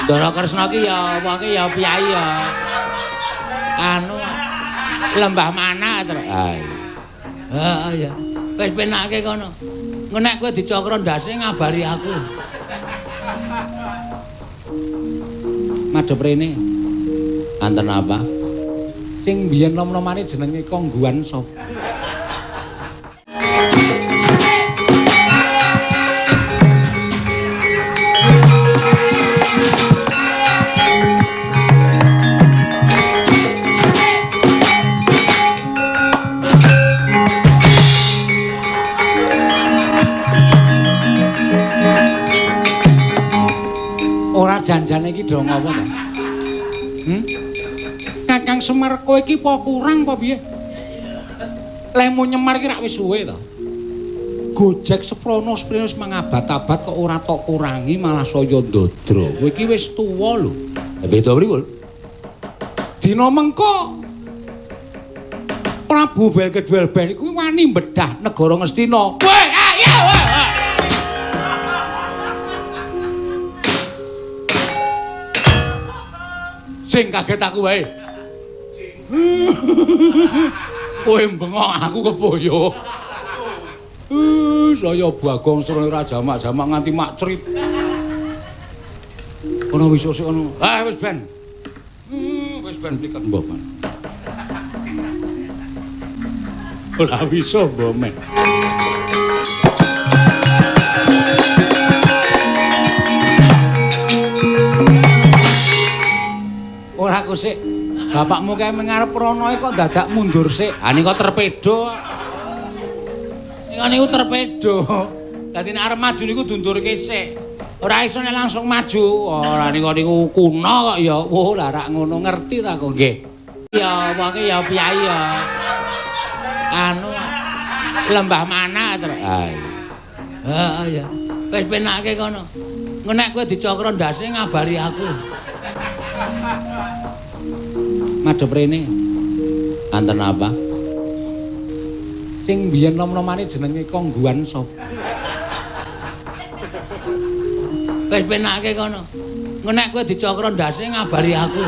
Ndara Kresna ki ya apa ki ya piyai ya. Anu lembah mana terus. Ha iya. Wis penake kono. Engko nek kowe dicokro ndase ngabari aku. Madhep rene. Anten apa? Sing biyen nom-nomane jenenge Kongguan sapa? Ora janjane iki do ngopo to? Kakang Semar kowe iki apa kurang apa piye? Lehmu nyemar iki rak wis suwe to. Gojek seprono seprene wis mangabad-abad kok ora tok kurangi malah saya ndodro. Kowe iki wis tuwa lho. Beda pripun? Dina mengko Prabu Belkedwelben iku wani mbedah negara Ngastina. Weh, ayo weh. Sing kaget aku wae. Kowe bengok aku kepoyo. Saya Bagong Srana ora jamak-jamak nganti makcrit. Kono wis sik kono. Ah wis ben. Wis ben pliket mbok. Ora wis mbok men. Ora aku sik. Bapakmu kae mengarep rono kok dadak mundur sik. Ha nika terpedo. Nika niku terpedo. Dadi nek arep maju niku dundurke sik. Ora iso nek langsung maju. Ora nika niku kuno kok ya. Wah, lah rak ngono ngerti ta kok nggih. Ya apa ki ya piyai ya. Anu lembah mana terus. Ha iya. Wis penake kono. Engko nek kowe dicokro ndase ngabari aku. Madhep rene. Anten apa? Sing biyen nom-nomane jenenge Kongguan sapa? Wis penake kono. Engko nek kowe dicokro ndase ngabari aku.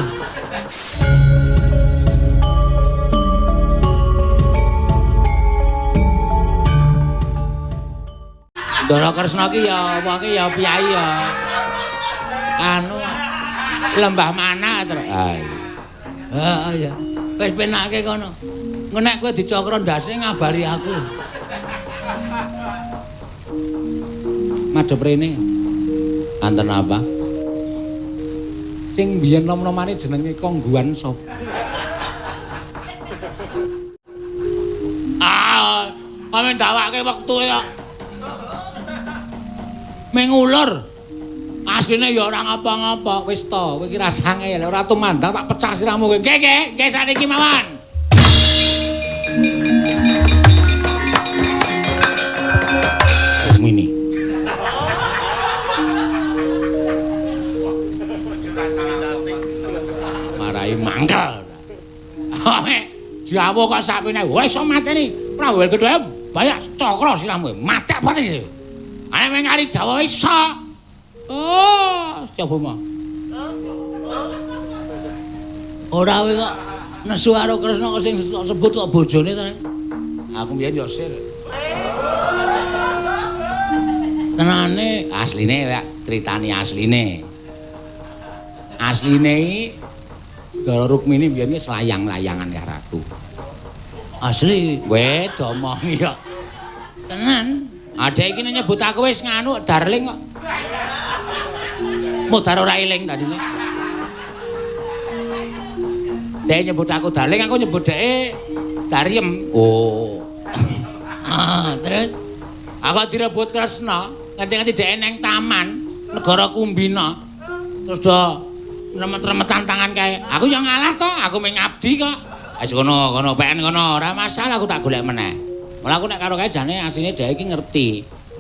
Ndara Kresna ki ya apa ki ya piyai ya. Anu lembah mana terus. Ha iya. Wis penake kono. Engko nek kowe dicokro ndase ngabari aku. Madhep rene. Anten apa? Sing biyen nom-nomane jenenge Kongguan sapa? Ah, amen dawake wektu ya. Mengulur. Asline ya ora ngapa-ngapa, wis to, kowe iki rasane ora tumandang tak pecah sirahmu kowe. Nggih, nggih, nggih saniki mawon. Mini. Marai mangkel. Diawo kok sakmene, wis iso mateni. Prabu Gedhe banyak cakra sirahmu, matek pati. Ana meng ari Jawa iso. Oh, coba mah. Ora kowe kok nesu karo Kresna kok sing sebut kok bojone to. Aku mbiyen yo sir. Tenane asline critane asline. Asline iki Ndara Rukmini mbiyen iki selayang-layangan karo aku. Asli, weh domongi kok. Tenan. Adek iki nyebut aku wis nganu darling kok. Mudar ora eling tadine. Dek nyebut aku darling, aku nyebut dhek Dariem. Oh. Ah, terus aku direbut Kresna, nganti-nganti dhek neng taman negara Kumbina. Terus do remet-remetan tangan kae. Aku yo ngalah to, aku mung ngabdi kok. Wis kono, kono PN kono, ora masalah aku tak golek meneh. Malah aku nek karo kae jane asline dhek iki ngerti.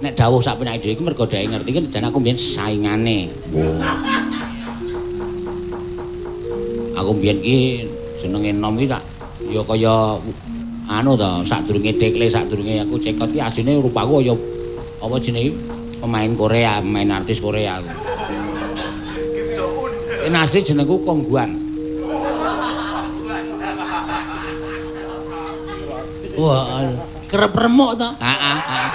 Nek dawuh sak penake dhewe iki mergo dhek ngerti iki jane aku mbiyen saingane. Aku mbiyen iki jenenge nom iki tak ya kaya anu to, sadurunge dekle sadurunge aku cekot iki asline rupaku kaya apa jenenge pemain Korea, pemain artis Korea aku. Kim Jong Un. Yen asli jenengku Kongguan. Wah, kerep remuk to? Heeh, heeh.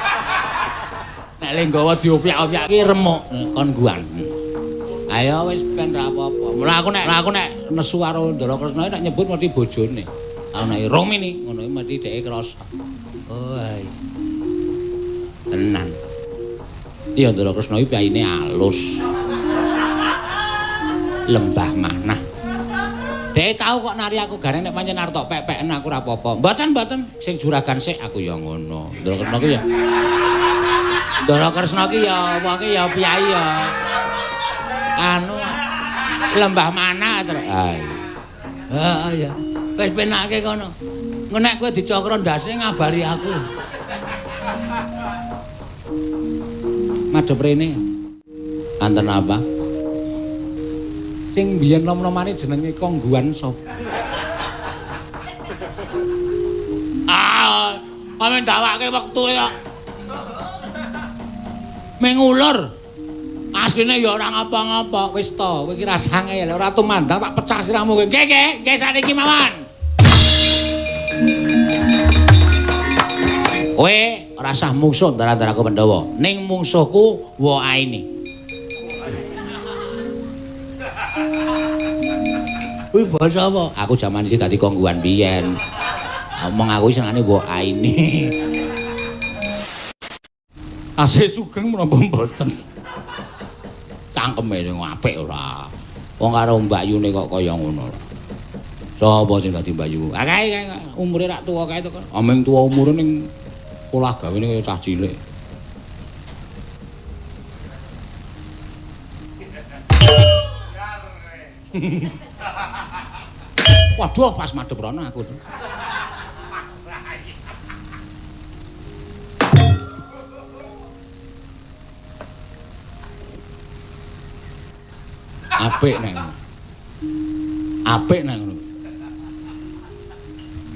Nek le nggawa diopyak-opyak ki remuk Kongguan. Ayo wis ben ra apa-apa. Mula aku nek nesu karo Ndara Kresna nek nyebut mesti bojone. Aku nek Romini ngono mesti dheke krasa. Oh iya. Tenan. Iya Ndara Kresna iki piyayine alus. Lembah manah. Dheke tau kok nari aku gareng nek pancen arep tok pek-peken aku ora apa-apa. Mboten-mboten sing juragan sik aku ya ngono. Ndara Kresna ki ya. Ndara Kresna ki ya apa ki ya piyayi ya. Anu lembah manah terus. Ha iya. Heeh ya. Wis penake kono. Engko nek kowe dicokro ndase ngabari aku. Madhep rene. Anten apa? Sing biyen nom-nomane jenenge Kongguan sapa? Ah, amen dawake wektu ya. Mengulur. Asline ya ora ngapa-ngapa, wis to, kowe iki rasane ya ora tumandang tak pecah sirahmu kowe. Nggih, nggih, nggih saniki mawon. Kowe ora sah mungsuh antara-antaraku Pandhawa, ning mungsuhku wa aini. Kuwi basa apa? Aku jaman isih dadi Kongguan biyen. Omong aku senengane wa aini. Asih sugeng menapa mboten? Cangkeme sing apik ora. Wong karo mbakyune kok kaya ngono. Sapa sing dadi mbakyu? Ah kae umure rak tuwa kae to. Ameng tuwa umure ning olah gawene kaya cah cilik. Waduh pas madhep rono aku. Apik nek ngono. Apik nek ngono.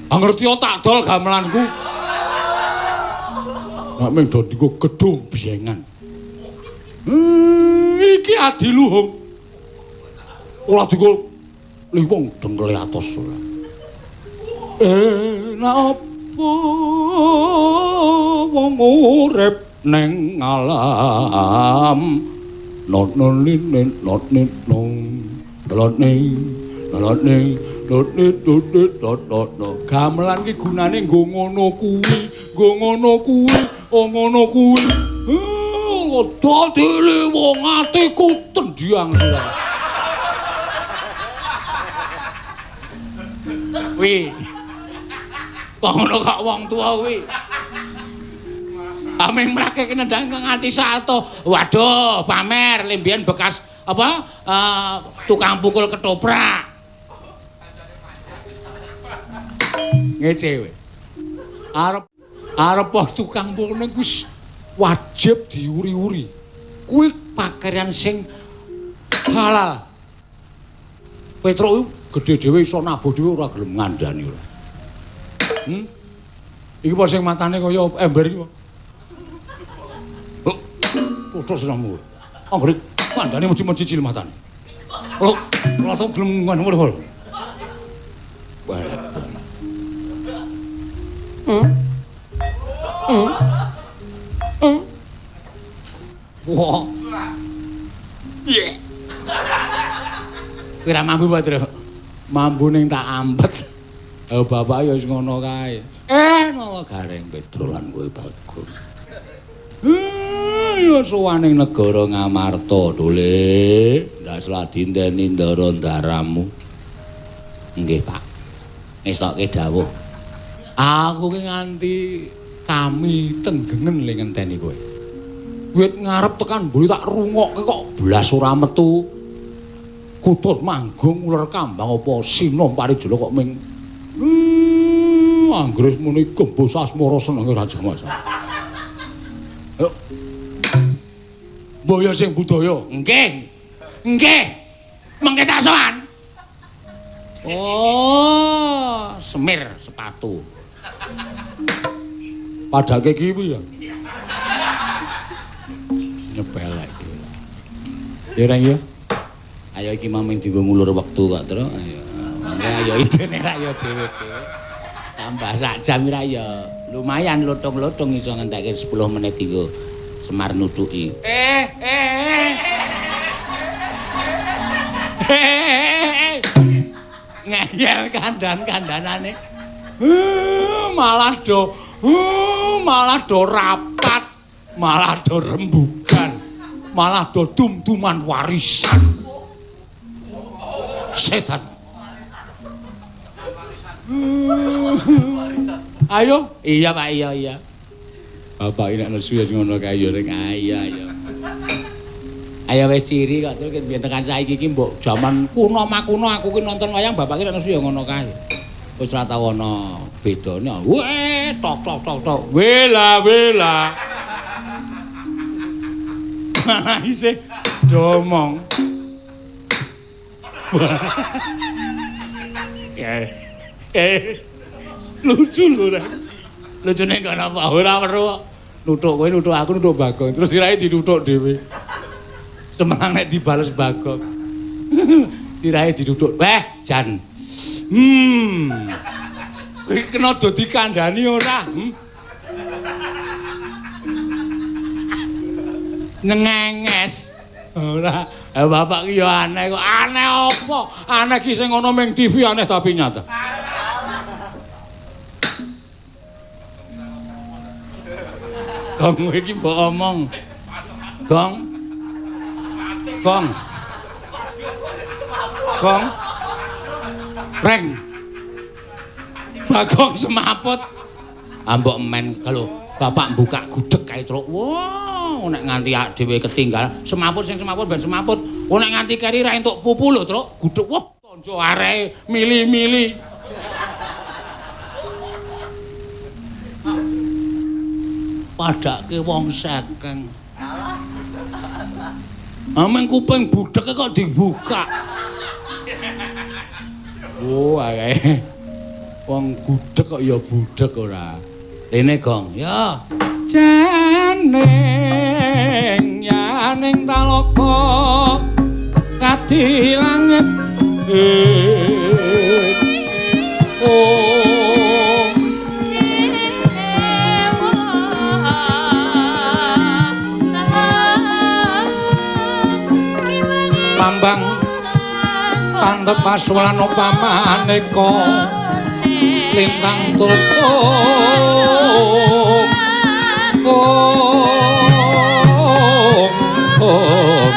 Ah ngerti tak dol gamelanku. Nek mung do dienggo gedung biyengan. Iki adiluhung. Ora dienggo lih wong dengkele atos ora. Napa wong urip ning alam not non lin not nit nong not ning not ning not nit not nit not not no. Gamelan ki gunane nggo ngono kuwi, nggo ngono kuwi, oh ngono kuwi. Dadi wong atiku tendhang sira. Kuwi. Kok ngono kok wong tuwa kuwi. Ameng mrake nendang nganti salto. Waduh, pamer limbian bekas apa? Tukang pukul ketoprak. Ngece kowe. Arep tukang pukul ning wis wajib diuri-uri. Kuwi pakaian sing halal. Petruk gedhe dhewe iso nabuh dhewe ora gelem ngandani ora. Iki apa sing matane kaya ember iki? Putus siramu. Anggere kandhane mesti mencicil matane. Lho, ora tau gelem ngono. Barek. Wah. Kira mambu Pak Tru. Mambu ning tak ampet. Bapak ya wis ngono kae. Ngono gareng Petro lan kowe Bagong. Ya sowan ning negara Ngamarta, Dole. Ndak sladinteni ndara ndaramu. Nggih, Pak. Ngestokke dawuh. Aku ki nganti kami tenggengen le ngenteni kowe. Wit ngarep tekan mburi tak rungokke kok blas ora metu. Kutut manggung uler kambang apa sinom parijala kok ming anggere muni gembos asmara senenge Raja Masa. Ayo. Mbaya sing budaya. Nggih. Nggih. Mengke tak sowan. Oh, semir sepatu. Padake kiwi ya. Nyepelek iki. Ya reng ya. Ayo iki mau mung dienggo ngulur wektu kok, Tru. Ayo. Ayo idene ra ya dhewe-dhewe. Tambah sak jam ra ya lumayan lutung-lutung iso ngentekke 10 menit dienggo Semar nutuki. Ngeyel kandan-kandanane. Malah do malah do rapat, malah do rembugan, malah do dum-duman warisan. Setan. Ayo, iya Pak, iya iya. Bapak ini nek nesu ya ngono kae ya rek. Ayo ayo. Ayo wis ciri kok terus biyen tekan saiki iki mbok jaman kuno makuno aku ki nonton wayang bapak ki nek nesu ya ngono kae. Wis ora tau ana bedane. Weh tok tok tok tok. Wela wela. Isih domong. Lucu lho rek. Lucune kok napa ora weruh. Nuthuk kowe nuthuk aku nuthuk Bagong. Terus sirahe dituthuk dhewe. Semerang nek dibales Bagong. Sirahe dituthuk. Weh, jan. Kowe kena do dikandhani ora? Nyengenges. Ora. Bapak ki ya aneh kok. Aneh apa? Aneh ki sing ana ning TV aneh tapi nyata. Gong kowe iki mbok omong. Gong. Gong. Gong. Reng. Bagong semaput. Ambok men kalau bapak buka gudeg kae truk. Wah, nek nganti dhewe ketinggalan semaput sing semaput ben semaput. Oh nek nganti keri ra entuk pupu lho, Truk. Gudeg wah tonjo areke mili-mili. Padake wong sekeng. Ameng kuping budheke kok dibuka. Oh, ae. Wong gudeg kok ya budheg ora. Rene Gong, ya. Janing yaning talaga kadi langit. Oh. Pambang pantep pasulan upamaneka lintang tulung om om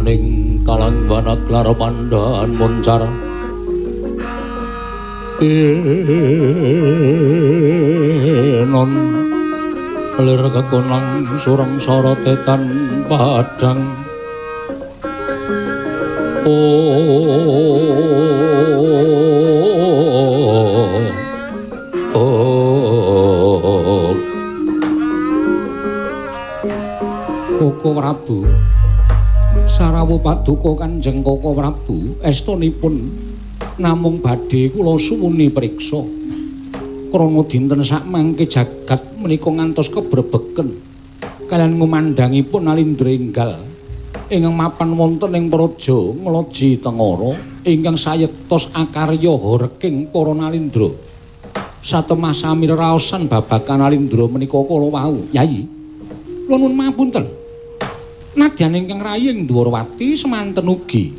Ning kalangwana klar pandhan muncar non lir kekonang surem sorote tan padhang oh Koko Prabu Sarawu paduka Kanjeng Koko Prabu estunipun namung badhe kula suwuni priksa krana dinten sakmangke jagat menika ngantos kebrebeken kaliyan ngumandhangipun Nalindra enggal ingkang mapan wonten ing Praja Nglaji Tengara ingkang sayektos akarya horeking para Nalindra satemah sami raosan babagan Nalindra menika kala wau. Yayi kula nuwun mapunten. Nadyan ingkang raying Dwarawati semanten ugi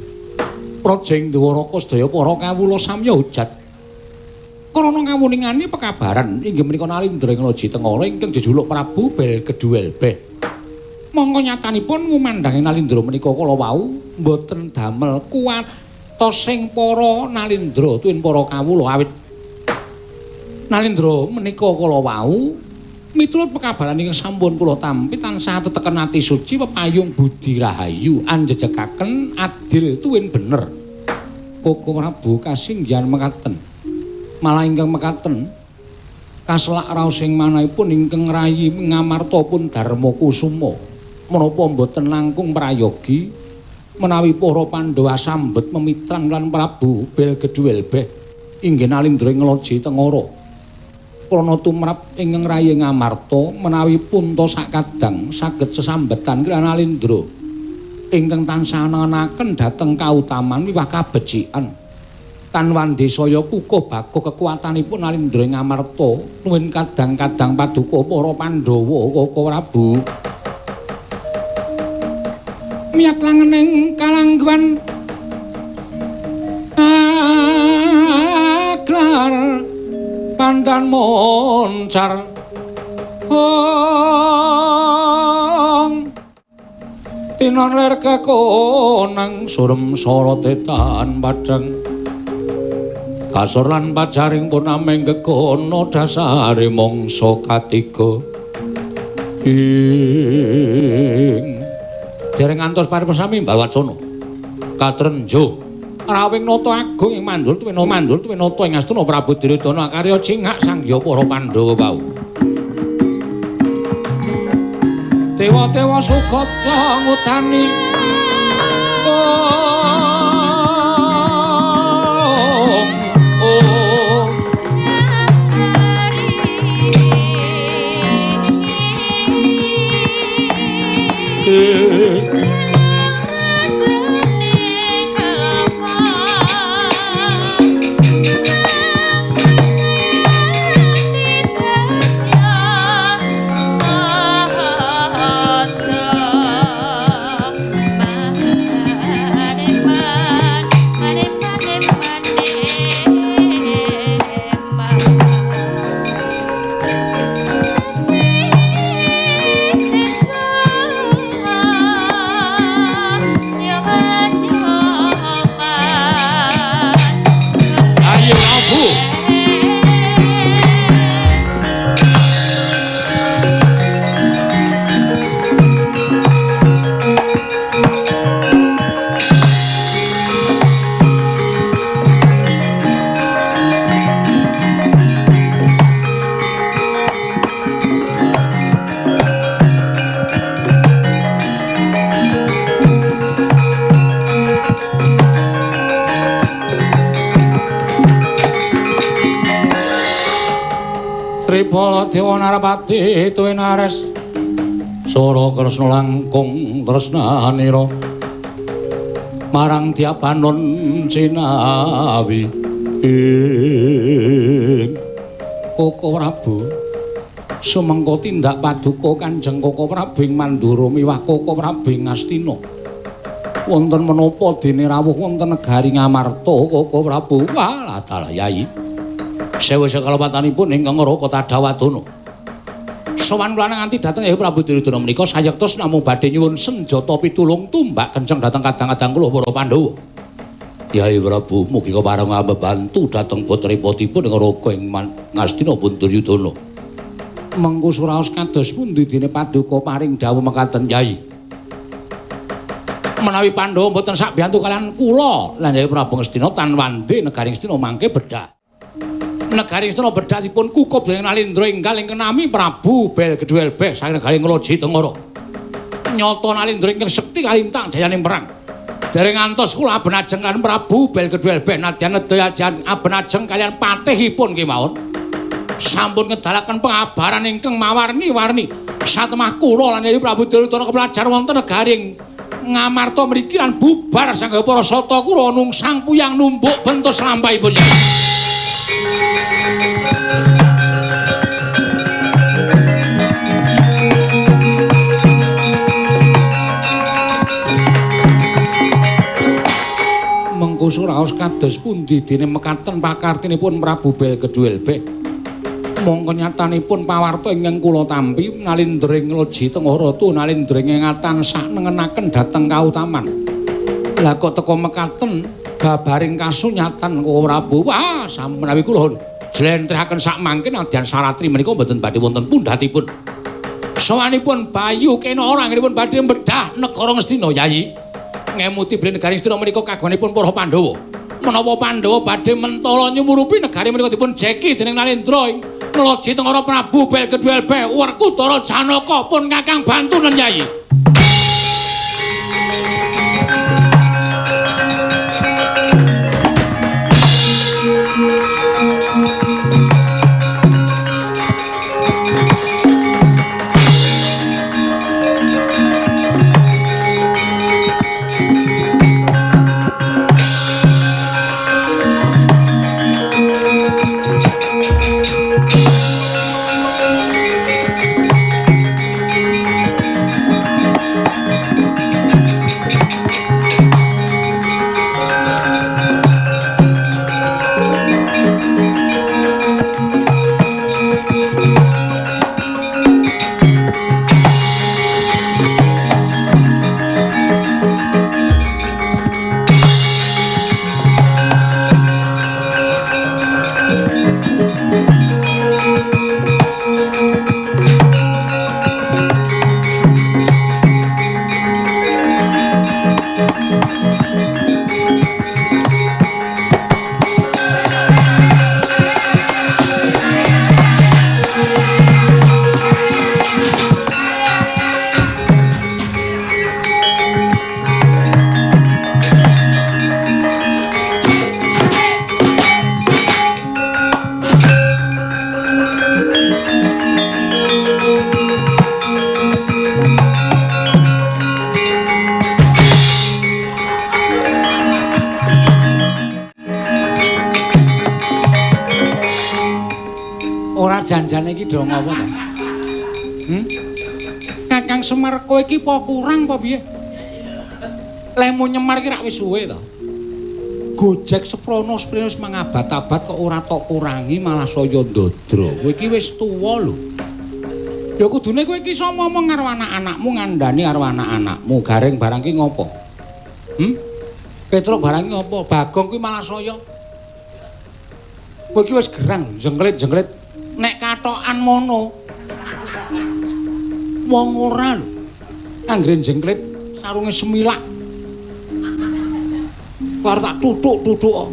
praja ing Dwaraka sedaya para kawula samya hujat krana kawuningani pekabaran inggih menika Nalindra ing Nglaji Tengara ingkang jejuluk Prabu Belgeduwelbeh. Mongko nyatanipun ngumandhangi Nalindra menika kala wau mboten damel kuwatosing para Nalindra tuwin para kawula awit Nalindra menika kala wau miturut pekabaran ingkang sampun kula tampi tansah teteken ati suci pepayung budi rahayu anjejekaken adil tuwin bener. Koko Prabu kasinggihan mekaten. Malah ingkang mekaten kaselak raos ing manahipun ingkang rayi Ngamarta pun Darma Kusuma. Menapa mboten langkung prayogi menawi para Pandhawa sambet memitran lan Prabu Belgeduwelbeh inggih Nalindra ing Nglaji Tengara. Krana tumrap ingkang rayi Ngamarta menawi punta sakadang saged sesambetan kaliyan Nalindra ingkang tansah angenaken dhateng kautaman miwah kabecikan tan wandesaya kukuh baguh kekuatanipun Nalindra ing Ngamarta nuwun kadang-kadang paduka para Pandhawa Koko Prabu. Miyat langening kalangguan aglar pandan moncar ong tinon lir kekonang surem sorote tan padhang kasur lan pajaring purnaming kekono dasare mangsa katiga ing dereng ngantos paripesami Mbawacana katrenjo rawing nata agung ing mandul tuwin mandul tuwin nata ing Astina Prabu Duryudana akarya cingak sangya para Pandhawa wau. Dewa-dewa sukata ngutani om Tripala Dewa Narapati tuwin ares Sora Kresna langkung tresnanira Marang tiapanon cinawi ing Koko Prabu sumengko tindak paduka Kanjeng Koko Prabu ing Mandura miwah Koko Prabu ing Ngastina. Wonten menapa dene rawuh wonten negari Ngamarta Koko Prabu? Walah dalah Yai. Sewu sekalawatanipun ingkang Raka Tadawadana. Sowan kula nganti dhateng Hyang Prabu Duryudana menika sayektos namung badhe nyuwun senjata pitulung tumbak kenceng dhateng kadang-kadang kula para Pandhawa. Yai Prabu mugi kepareng ambebantu dhateng putripotipun ing Raka ing Ngastina pun Duryudana. Mengko suraos kados pundi dene paduka paring dawuh mekaten Yai. Menawi Pandhawa mboten sakbiyantu kalian kula lan Hyang Prabu Ngastina tan wande negari Ngastina mangke bedhah. Negari Ngastina bedhah dipun kukup dening Nalendra enggal ingkang nami Prabu Bel Gedhuelbeh saking negari Ngloji Tengara. Nyata Nalendra ingkang sekti kalintang jayaning perang. Dereng ngantos kula abenajeng kalian Prabu Bel Gedhuelbeh nadyan nedya abenajeng kalian patihipun kemawon. Sampun ngedalaken pengabaran ingkang mawarni-warni. Satemah kula lan Hyang Prabu Duryudana kepelajar wonten negari Ngamarta mriki lan bubar sangga para sata kura nungsang puyang numbuk bentus lampahipun. Mengko suraos kados pundi dene mekaten pakartinipun Prabu Bel Gedhuelbeh. Mongko nyatanipun pawarta ingkang kula tampi Nalendra ing Loji Tengara tu Nalendra ing tansah nengenaken dhateng kautaman. Lah kok teka mekaten babaring kasunyatan Koko Prabu. Wah, menawi kula jlentrehaken sak mangke nadyan saratri menika mboten badhe wonten pundhatipun. Sowanipun Bayu Kena anggenipun badhe mbedhah negara Ngastina Yayi. Ngemuti bilih negari Ngastina menika kagunganipun para Pandhawa. Menawa Pandhawa badhe mentala nyumurupi negari menika dipun jeki dening Nalendra ing Loji Tengara Prabu Bel Gedhuelbeh Werkudara Janaka pun kakang bantunen Yayi. Janjane iki do ngopo to? Kakang Semar kowe iki apa kurang apa piye? Lemu nyemar iki rak wis suwe to. Gojek seprono seprene wis mangabad-abad kok ora tok kurangi malah saya ndodro. Kowe iki wis tuwa lho. Ya kudune kowe iki iso ngomong karo anak-anakmu, ngandani karo anak-anakmu. Gareng barang ki ngopo? Petruk barang ki ngopo? Bagong kuwi malah saya. Kowe iki wis gerang, jengklit-jengklit. Nek katokan mono wong ora lho anggere jengklit sarunge semilak bar tak tutuk-tutuk.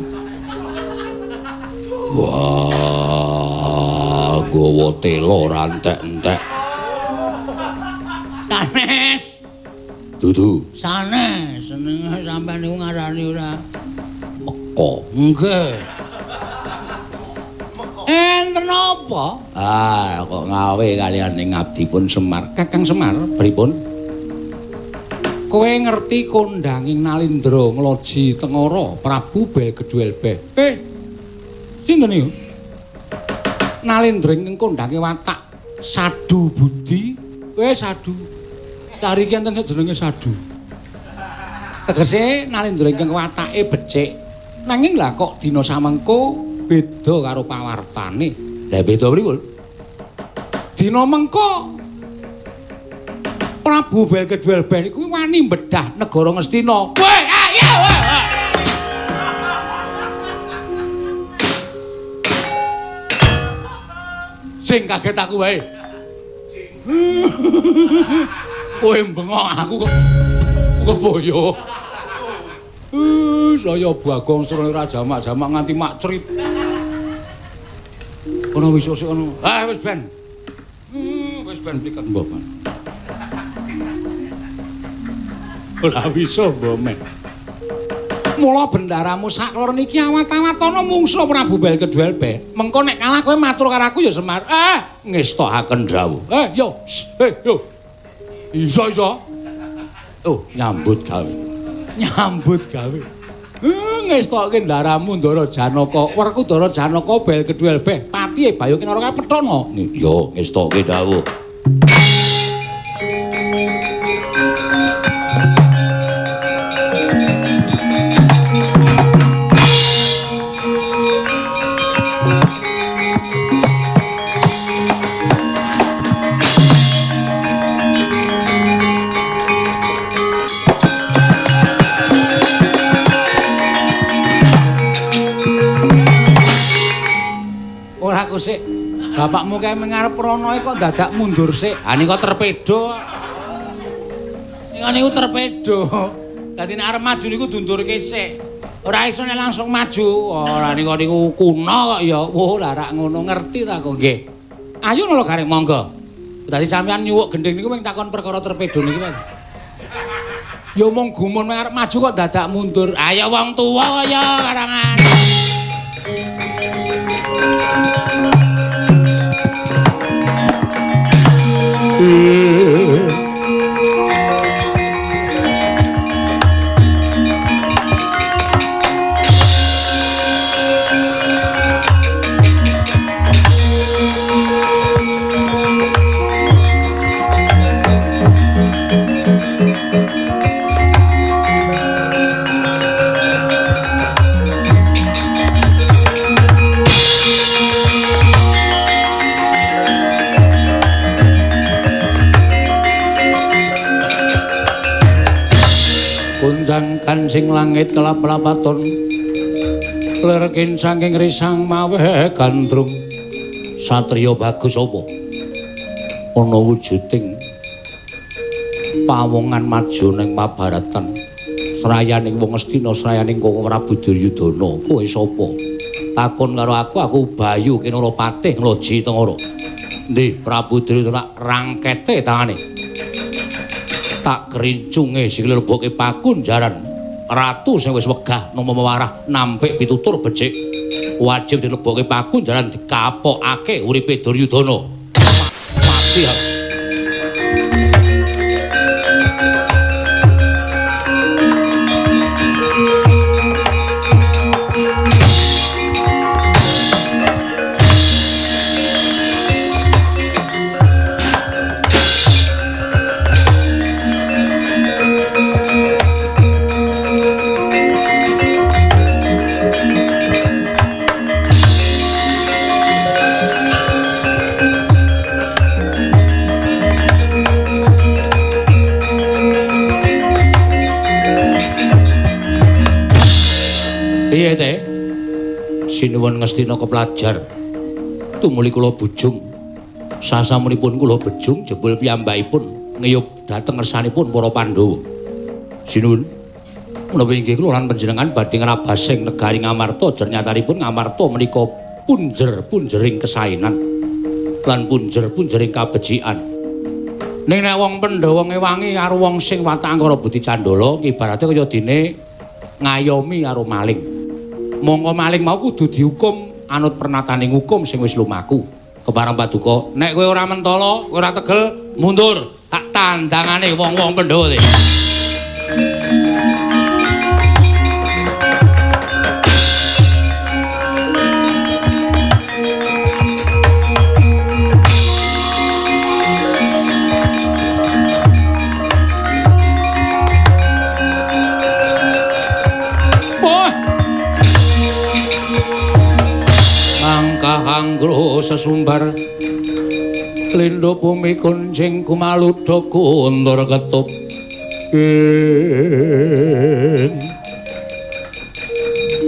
Wah, gawa tela ora entek-entek. Sanes. Dudu. Sanes senenge sampean niku ngarani ora meko. Nggih. Enten apa? Ah, kok ngawe kalian ing abdipun Semar. Kakang Semar, pripun? Kowe ngerti kondanging Nalindra ngloji Tengara Prabu Belgeduelbeh. Sinten niku? Nalindra ingkang kondange watak Sadu Budi. Sadu. Sariki enten jenenge Sadu. Tegese Nalindra ingkang watake becik. Nanging lah kok dina samengko beda karo pawartane. Lah beda pripun? Dina mengko Prabu Belgeduelbeh niku wani mbedah negara Ngastina. Weh, ayo. Sing kaget aku wae. Kowe bengok aku kok keboyo. Saya Bagong Srana ora jamak-jamak nganti mak cerit. Kono wis sik kono. Ah wis ben. Wis ben pliket mbok. Ora wisa mbomen. Mula bendaramu saklor niki awat-awat ana mungsuh Prabu Belgeduelbeh. Mengko nek kalah kowe matur karo aku ya Semar. Ngestohaken dawuh. Yo. Yo. Iso iso. Oh, nyambut gawe. Nyambut gawe. Ngestokke ndaramu Ndara Janaka. Werkudara Janaka Belgeduelbeh patihe Bayu Kinara kae pethono. Yo ngestokke dawuh. Sik. Bapakmu kae mengarep rono kok dadak mundur sik. Ha nika torpedo. Sing niku torpedo. Dadi nek arep maju niku dundurke sik. Ora iso nek langsung maju. Ora nika niku kuno kok ya. Wah, lah rak ngono ngerti ta kok nggih. Ayo lho gareng monggo. Dadi sampean nyuwuk gendhing niku mung takon perkara torpedo niki wae. Ya mung gumun arep maju kok dadak mundur. Ayo wong tuwa kaya karangan. Kancing langit kelap-lapaton lerkin saking risang maweh gandrung satriya bagus apa ana wujuding pawongan maju ning mabaratan srayaning wong Ngastina srayaning Koko Prabu Duryudana. Kowe sapa? Takon karo aku, aku Bayu Kinara Patih Ngloji Tengara. Ndi Prabu Duryudana rangkete tangane tak kerincunge sikile leboke pakunjaran ratu sing wis wegah nampa mewarah nampik pitutur becik wajib dilebokke pakunjaran dikapokake uripe Duryudana mati. Piye te? Sinuwun Ngastina keplajar. Tumuli kula bujung. Sasampunipun kula bejung jebul piyambakipun ngiyup dhateng ngersanipun para Pandhawa. Sinuwun, menawi inggih kula lan panjenengan badhe ngrabasing negari Ngamarta, jernyatanipun Ngamarta menika punjer-punjering kesaenan lan punjer-punjering kabecikan. Ning nek wong Pandhawa ngewangi karo wong sing watak angkara budi candala, ibarate kaya dene ngayomi karo maling. Mongko maling mau kudu dihukum anut pernataning hukum sing wis lumaku. Kepareng paduka, nek kowe ora mentala, kowe ora tegel, mundur. Tak tandangane wong-wong Pandhawa. sesumbar lindho bumi kuncing kumaludha kundur ketup.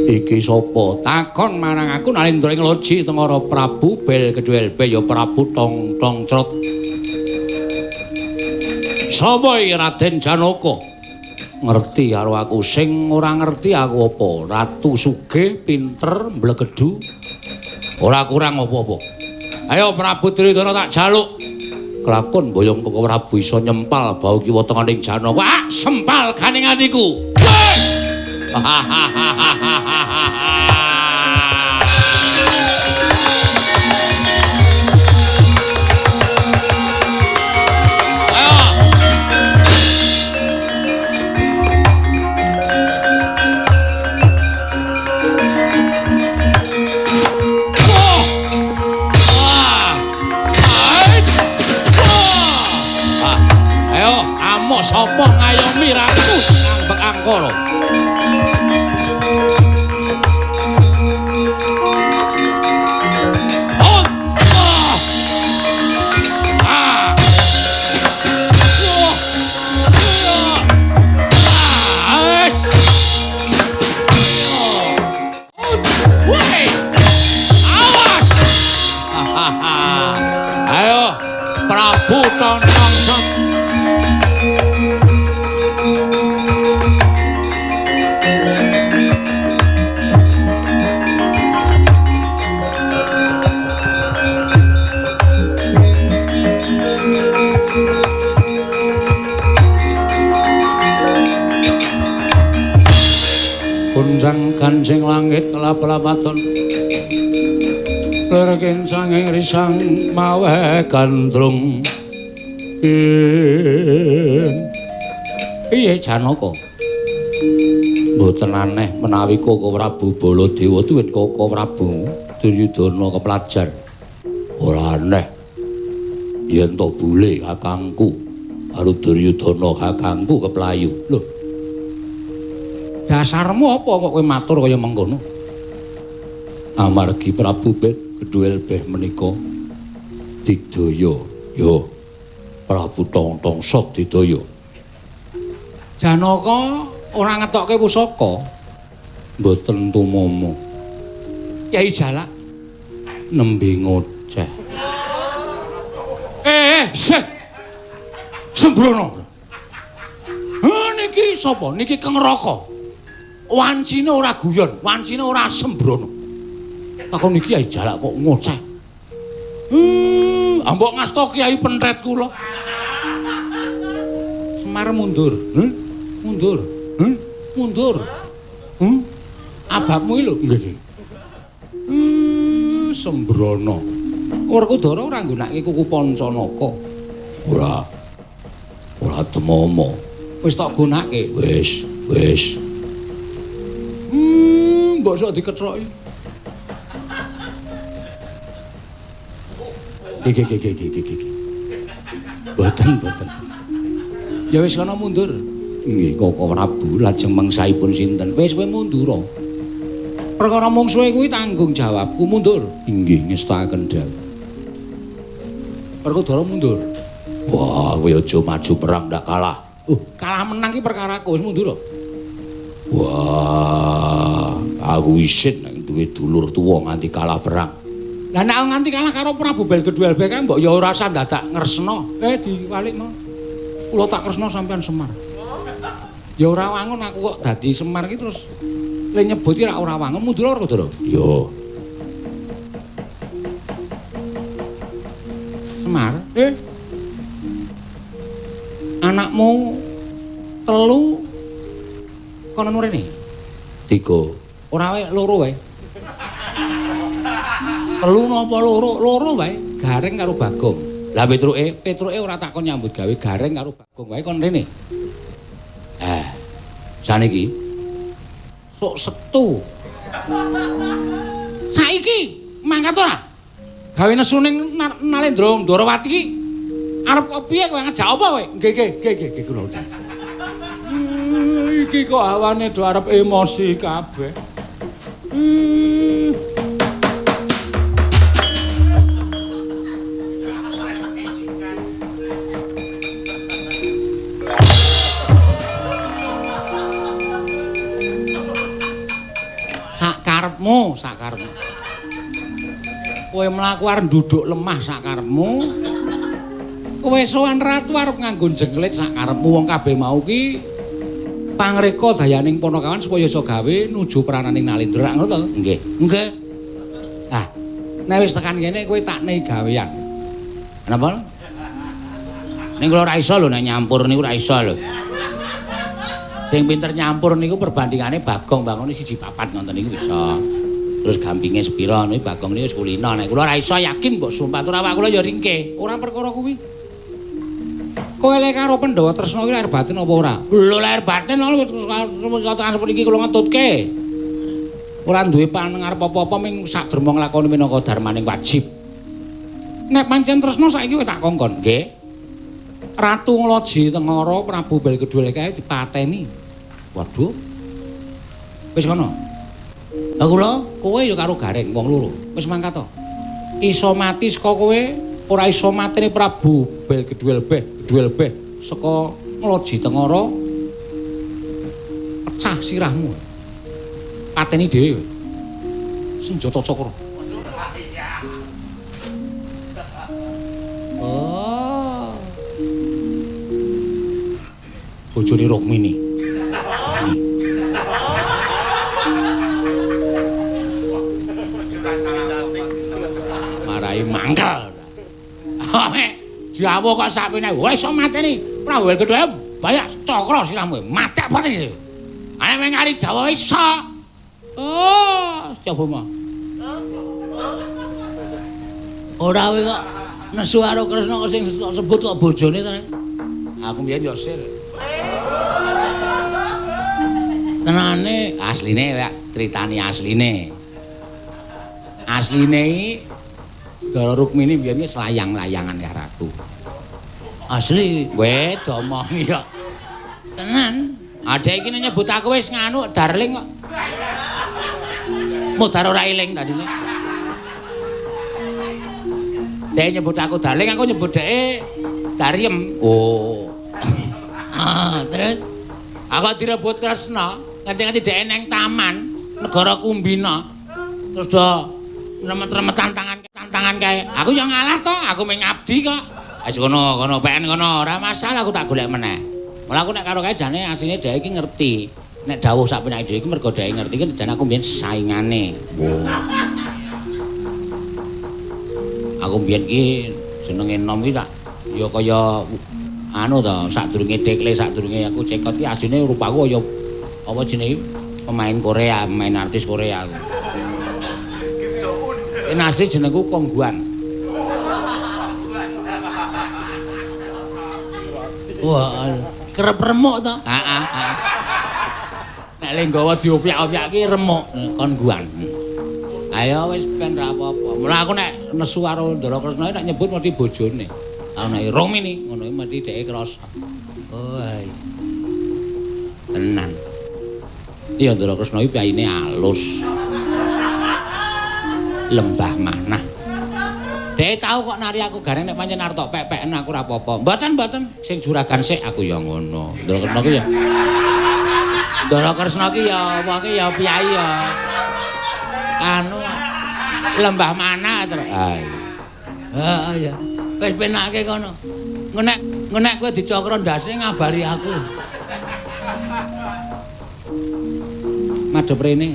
Iki sapa? Takon marang aku Nalendra ing loji Tengara Prabu Bel Kedhuelbe ya Prabu Tong Tong Crot. Sapa iki Raden Janaka? Ngerti karo aku, sing ora ngerti aku apa? Ratu sugih, pinter, mblegedhu. Ora kurang apa-apa. Ayo Prabu Duryudana tak jaluk. Kelakon boyong Koko Prabu iso nyempal bau kiwa tengening Janaka. Ah, sempal ganing atiku. Ayo, amuk sapa ngayomi ratu ngambek angkara. Ayo Prabu Tontong Sot. Kunjang kancing langit kelap-lapaton lerkin sanging risang mawe gandrung. Piye Janaka? Mboten aneh menawi Koko Prabu Baladewa tuwin Koko Prabu Duryudana keplajar. Ora aneh yen to bule kakangku karo Duryudana kakangku keplayu. Lho, dasarmu apa kok kowe matur kaya mengkono? Amargi Prabu Kedhuelbeh menika digdaya. Yo Prabu Tong-tong Sot didaya. Janaka ora ngetokke pusaka. Mboten tumomo. Kyai Jalak nembe ngoceh. Seh. Sembrono. Niki sapa? Niki Keng Raka. Wancine ora guyon, wancine ora sembrono. Takon iki Kyai Jalak kok ngoceh. Ambok ngasta Kyai pentret kula. Semar mundur. Mundur. Mundur. Ababmu iki lho. Nggih. Sembrono. Werkudara ora nggunakake kuku Pancanaka. Ora. Ora temomo. Wis tak gunake. Wis, wis. Mbok sok diketroki. Iki. Mboten, mboten. Ya wis kana mundur. Nggih, Koko Prabu lajeng mangsaipun sinten? Wis kowe mundur. Perkara mungsuhe kuwi tanggung jawabku mundur. Inggih, ngestakaken dawuh. Werkudara mundur. Wah, kowe aja maju perang ndak kalah. Kalah menang ki perkaraku, wis mundur. Wah, aku isin nek duwe dulur tuwa nganti kalah perang. Lah nek nganti kalah karo Prabu Belgedhuelbe kae mbok ya ora usah dadak ngresna. Diwalik mau. Kula tak kresna sampean Semar. Ya ora wangun aku kok dadi Semar ki terus le nyebut ki ora wangun mundur Werkudara. Yo. Semar, Anakmu telu kono mrene. 3. Ora wae loro wae. Telu napa loro? Loro wae, Gareng karo Bagong. Lah Petruke, Petruke ora takon nyambut gawe, Gareng karo Bagong wae kon rene. Saniki sok setu. Saiki mangkat ora? Gawe nesu ning Nalendra Ndorowati iki arep kok piye kowe ngejak apa kowe? Nggih, nggih, nggih, nggih kula. Iki kok hawane do arep emosi kabeh. Sakarepmu, sakarepmu. Kowe mlaku arep nduduk lemah sakarepmu. Kowe sowan ratu arep nganggo jengklit sakarepmu wong kabeh mau ki pangreka dayaning Panakawan supaya iso gawe nuju prananing Nalendra ngono to? Nggih. Nggih. Ah, nek wis tekan kene kowe tak nei gawean. Napa? Ning kula ora iso lho nek nyampur niku ora iso lho. Sing pinter nyampur niku perbandingane Bagong bangone 1-4 ngoten niku iso. Terus gampinge sepira niku Bagong niku wis kulino. Nek kula ora iso yakin mbok sumpah tur awak kula ya ringkeh. Ora perkara kuwi. Kowe lek karo Pandhawa Tresna kuwi lahir batin apa ora? Lho lahir batin lho wis tekan sepriki kula ngetutke. Ora duwe pangarep apa-apa ming sak derma nglakoni minangka dharmaning wajib. Nek pancen tresna saiki kowe tak kongkon, nggih. Ratu Ngloji Tengara Prabu Belgedhul kae dipateni. Waduh. Wis kono. Lah kula kowe ya karo Gareng wong loro. Wis mangkat to. Iso mati saka kowe, ora iso mateni Prabu Belgedhul beh saka Ngloji Tengara pecah sirahmu. Pateni dhewe. Senjata cakra. Oh. Bojone Rukmini. Marai mangkel. Diawo kok sapine. Wah iso mateni. Prabu Belgedhul banyak cakra sirahmu. Matek pateni. Ane meng ari Jawa iso. Oh, Setyabama. Ora kowe kok nesu karo Kresna kok sing sebut kok bojone to. Aku mbiyen yo sir. Tenane asline critane asline. Asline iki Ndara Rukmini mbiyen iki selayang-layangan karo ratu. Asli, kowe domongi kok. Tenan. Adek iki nyebut aku wis nganu darling kok. Mudar ora eling tadine. Dhek nyebut aku darling, aku nyebut dhek Dariem. Oh. Ah, terus aku direbut Kresna, nganti-nganti dhek neng taman negara Kumbina. Terus do remet-remetan tangan kae. Aku yo ngalah to, aku mung ngabdi kok. Wis kono, kono peken kono, ora masalah aku tak golek meneh. Mula aku nek karo kae jane asline dhek iki ngerti. Nek dawuh sak penake dhewe iki mergo dhek ngerti iki jane aku mbiyen saingane. Oh. Aku mbiyen iki jenenge nom iki tak ya kaya anu to, sadurunge dekle sadurunge aku cekot iki asline rupaku kaya apa jenenge pemain Korea, pemain artis Korea aku. Kim Jong Un. Yen asli jenengku Kongguan. Wah, kerep remuk to. Heeh, heeh. Nek le nggawa diopyak-opyak ki remuk Kongguan. Ayo wis ben ra apa-apa. Mula aku nek nesu karo Ndara Kresna nek nyebut mesti bojone. Aku nek Rukmini ngono iki mesti dheke krasa. Oh iya. Tenan. Iya Ndara Kresna iki piyayine alus. Lembah manah. Dhek tau kok nari aku gareng nek pancen arep tok pek-peken aku ora apa-apa. Mboten mboten sing juragan sik aku ya ngono. Ndara Kresna ki ya. Ndara Kresna ki ya wonge ya piyayi ya. Anu lembah manah terus. Ha iya. Wis penake kono. Nek nek kowe dicokro ndase ngabari aku. Madhep rene.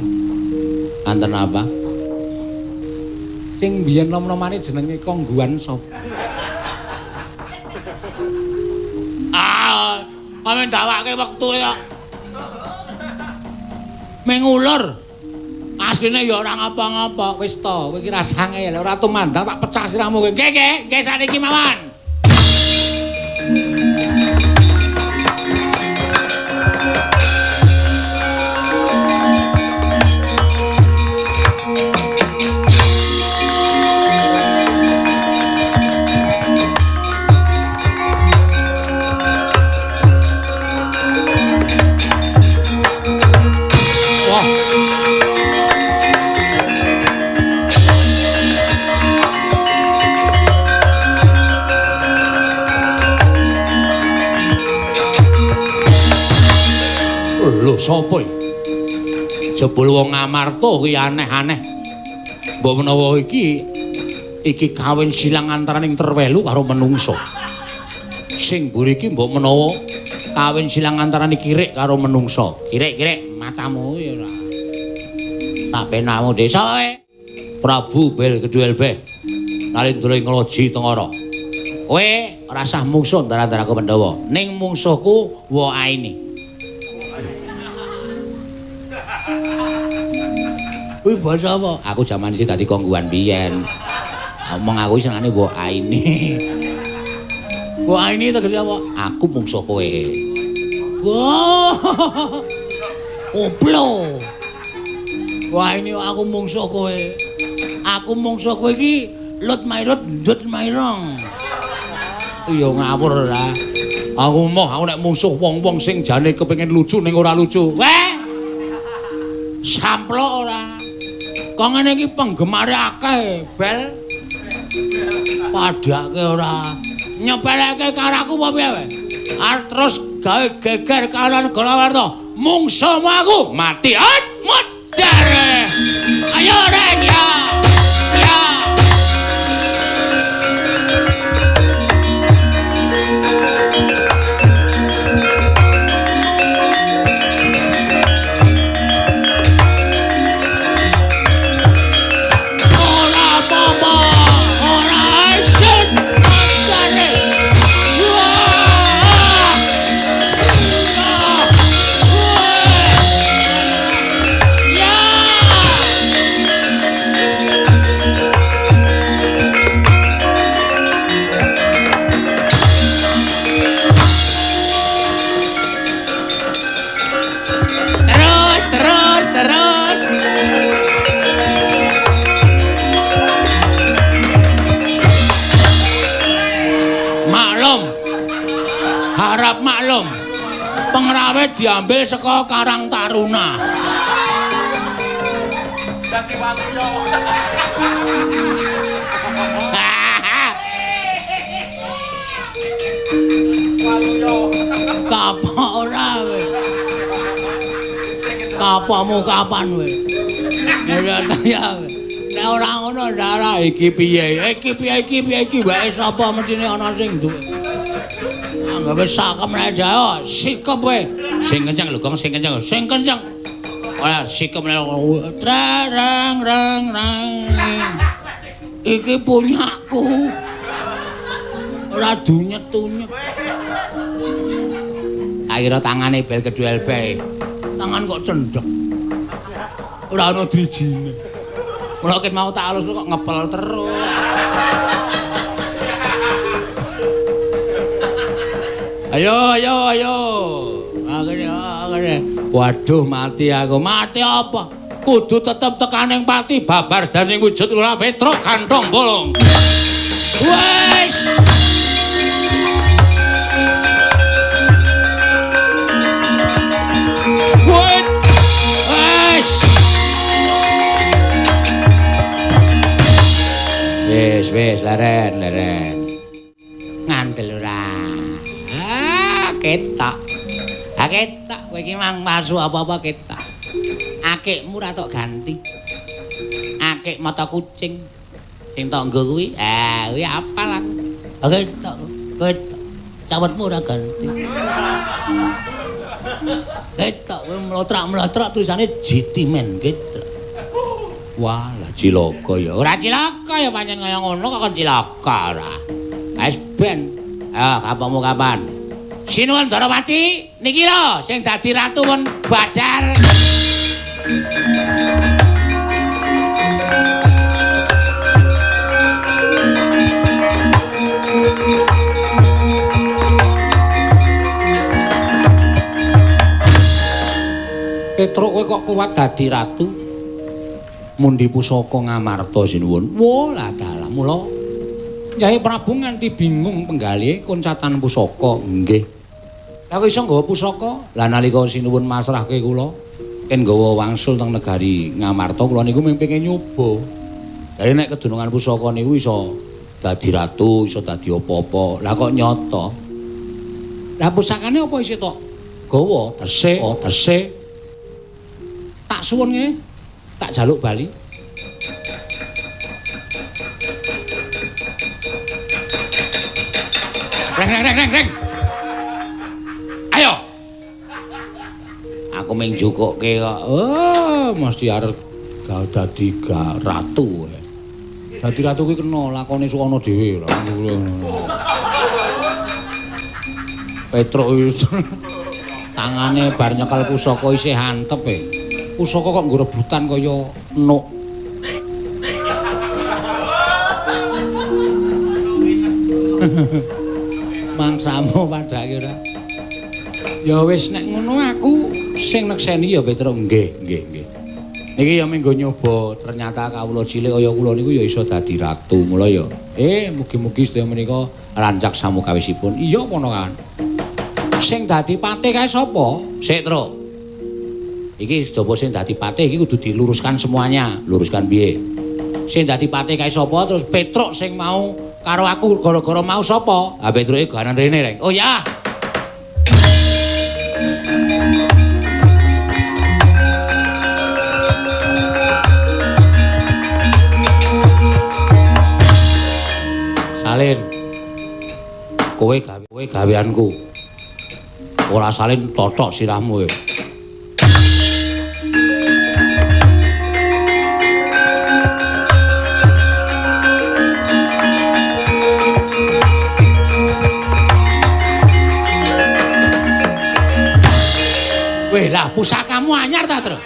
Anten apa? Sing biyen nom-nomane jenenge Kongguan sapa? Ah, amen dawake wektu ya. Mengulur. Asline ya ora ngapa-ngapa, wis to, kowe iki rasah ngeyel, ora tumandang tak pecah sirahmu kowe. Nggih, nggih, nggih saniki mawon. Lho sapa iki? Jebul wong Ngamarta kuwi aneh-aneh. Mbok menawa iki iki kawin silang antaraning terwelu karo menungsa. Sing mburi iki mbok menawa kawin silang antarane kirik karo menungsa. Kirik-kirik matamu ya ora. Tak penamu desa kowe. Prabu Bel Kedua Elbe Nalindra ing Loji Tengara. Kowe ora sah mungsuh antara-antaraku Pandhawa. Ning mungsuhku wa aini. Kuwi basa apa? Aku jaman isih dadi kongguan biyen. Omong aku senengane wa aini. Wa aini tegese apa? Aku mungsuh kowe. Wah. Koplo. Wah ini aku mungsuh kowe. Aku mungsuh kowe iki lut mairut ndut mairong. Iya ngawur ora. Aku moh aku nek mungsuh wong-wong sing jane kepengin lucu ning ora lucu. Weh. Samplok ora. Kok ngene iki penggemare akeh, Bel. Padake ora. Nyepeleke karo aku apa piye kowe? Arep terus gawe geger karo negara Warta. Mungsuhmu aku mati. At modar. Ayo reng ya. Ya. Ora apa-apa, ora isin. Modare. Wah. Ya. Terus, terus, terus. Maklum. Harap maklum. Pengrawit diambil saka Karang Taruna. Dadi waluyo. Waluyo. Kapok ora kowe. Kapokmu kapan kowe? Ora ya kowe. Nek ora ngono ndara iki piye? Iki piye iki piye iki wae sapa mestine ana sing duwe. Anggape sakem nek jae sikep kowe. Sing kenceng lho Gong, sing kenceng, sing kenceng. Ora sikep nek rang rang rang. Iki punyaku. Ora dunyet-tunyet. Akhirnya tangane Bel Kedua Elbe. Tangan kok cendhek. Ora ana drijine. Mula ket mau tak alus kok ngepel terus. Ayo ayo ayo. Akhirnya akhirnya. Waduh mati aku. Mati apa? Kudu tetep tekaning pati babar daning wujud Lurah Petruk kantong bolong. Wes. Wes. Wes wes leren leren. Ngandel ora. Ah ketok. Ah ketok kowe iki mang palsu apa-apa ketok. Akikmu ora tok ganti. Akik mata kucing. Sing tangga kuwi, ah kuwi apal aku. Ah ketok, ketok. Cawetmu ora ganti. Ketok kowe mlotrak-mlotrak tulisane GT Men ketok. Wah, lah cilaka ya. Ora cilaka ya pancen kaya ngono kok kon cilaka ora. Wis ben. Ayo kapokmu kapan? Sinuwun Darawati niki lho sing dadi ratu pun Badar. Petruk kowe kok kuat dadi ratu? Mundi pusaka Ngamarta sinuwun. Wah, lah dalah mula Kyai Prabu nganti bingung penggalihe koncatan pusaka. Nggih. Lah kok iso nggawa pusaka? Lah nalika sinuwun masrahke kula ken nggawa wangsul teng negari Ngamarta kula niku mung pengin nyoba. Jare nek kedunungan pusaka niku iso dadi ratu, iso dadi apa-apa. Lah kok nyata? Lah pusakane apa isih tok gawa? Tesih, oh tesih. Tak suwun ngene. Tak jaluk bali. Reng reng reng reng reng. Ayo. Aku ming jukukke kok. Oh, mesti arep dadi ratu. Dadi ratu kuwi kena lakone suwana dhewe. Petruk tangane bar nyekel pusaka isih antep e. Pusaka kok nggo rebutan kaya enuk. Mangsamu padake ora. Ya wis nek ngono aku sing nekseni ya Petruk. Nggih, nggih, nggih. Niki ya menggo nyoba, ternyata kawula cilik kaya kula niku ya iso dadi ratu. Mula ya mugi-mugi sedaya menika rancak samukawisipun. Iya ponakan. Sing dadi patih kae sapa? Sik, Truk. Iki coba sing dadi patih iki kudu diluruskan semuanya. Luruskan piye? Sing dadi patih kae sapa? Terus Petruk sing mau karo aku gara-gara mau sapa? Ha Petruke ganan rene, Reng. Oh ya. Salin. Kowe gaweanku. Ora salin totok sirahmu kowe. Weh lah pusakamu anyar ta, Tru?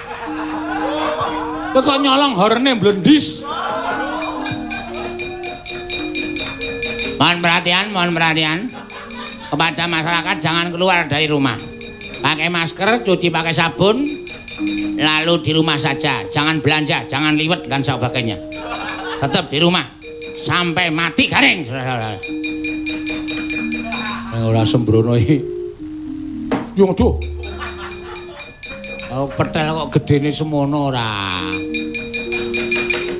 Kowe kok nyolong horne blendis. Mohon perhatian, mohon perhatian. Kepada masyarakat jangan keluar dari rumah. Pakai masker, cuci pakai sabun, lalu di rumah saja. Jangan belanja, jangan liwet dan sebagainya. Tetap di rumah sampai mati garing. Ora sembrono iki. Yo aduh. Oh, petel kok gedene semono ora.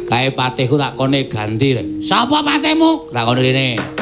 Kae patihku tak kone ganti. Sapa patihmu? Tak kono rene.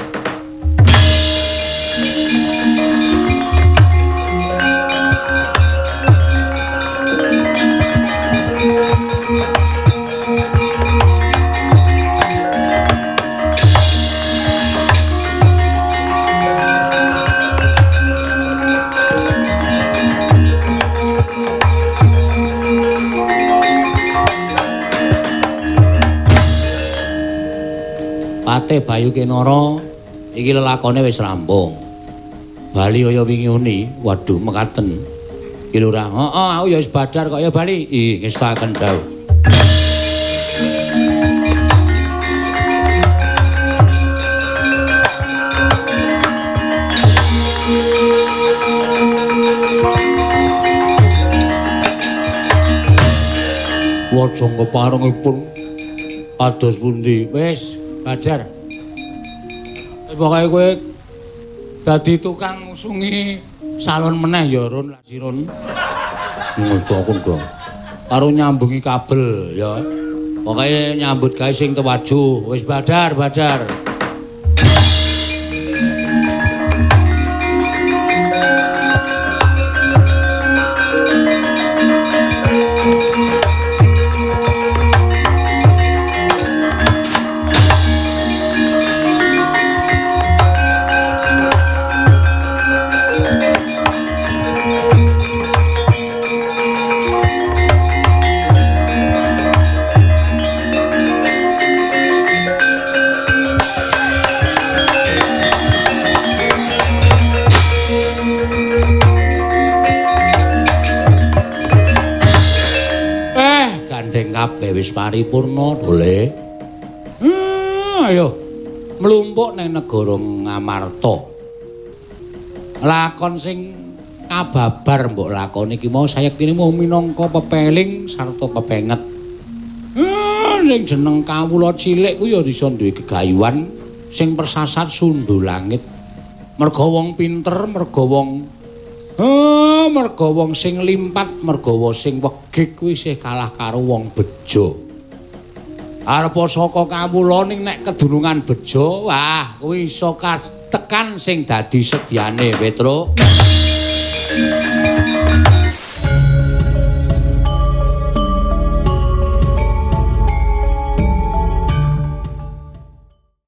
Patih Bayu Kinara iki lelakone wis rampung. Bali kaya wingi uni, waduh mekaten. Ki lurah, heeh aku ya wis badar kok ya bali. Ih, ngestaken dawuh. Lajeng keparengipun kados pundi? Wis badar. Pokoke kowe dadi tukang ngusungi salon meneh ya Run Lasirun. Ngono aku ndong. Karo nyambungi kabel ya. Pokoke nyambut gawe sing tewajuh. Wis badar, badar. Kabeh wis paripurna dole. Ayo mlumpuk ning negara Ngamarta. Lakon sing kababar mbok lakoni iki mau sayektine mung minangka pepeling sarta pepenget. Sing jeneng kawula cilik ku ya iso duwe gegayuhan sing persasat sundhu langit. Merga wong pinter, merga wong merga wong sing limpat, merga sing wegik kuwi isih kalah karo wong bejo. Arep saka kawula ning nek kedunungan bejo, wah kuwi iso katekan sing dadi sedyane, Petruk.